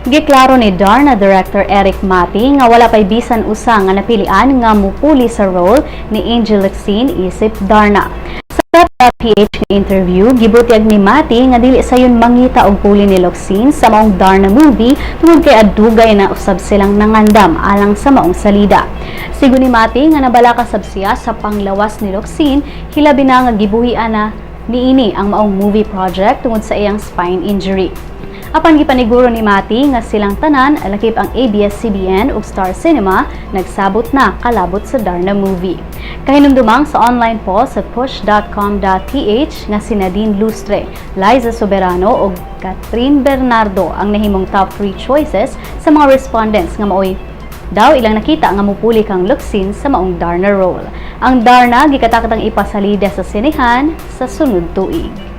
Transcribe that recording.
Giklaro ni Darna director Erik Matti nga wala pay bisan usa nga napilian nga mupuli sa role ni Angel Locsin isip Darna. Sa PH nga interview, gibutyag ni Matti nga dili sayon mangita og puli ni Locsin sa maong Darna movie tungod kay adugay na usab silang nangandam alang sa maong salida. Sigon ni Matti nga nabalaka sab siya sa panglawas ni Locsin, hilabi na nga gibuhian na niini ang maong movie project tungod sa iyang spine injury. Apan gipaniguro ni Matti nga silang tanan, lakip ang ABS-CBN ug Star Cinema, nagsabot na kalabot sa Darna movie. Kahinumdumang sa online poll sa push.com.ph nga si Nadine Lustre, Liza Soberano ug Kathryn Bernardo ang nahimong top 3 choices sa mga respondents nga maoy daw ilang nakita nga mupuli kang Locsin sa maong Darna role. Ang Darna gikatakdang ipasalida sa sinehan sa sunod tuig.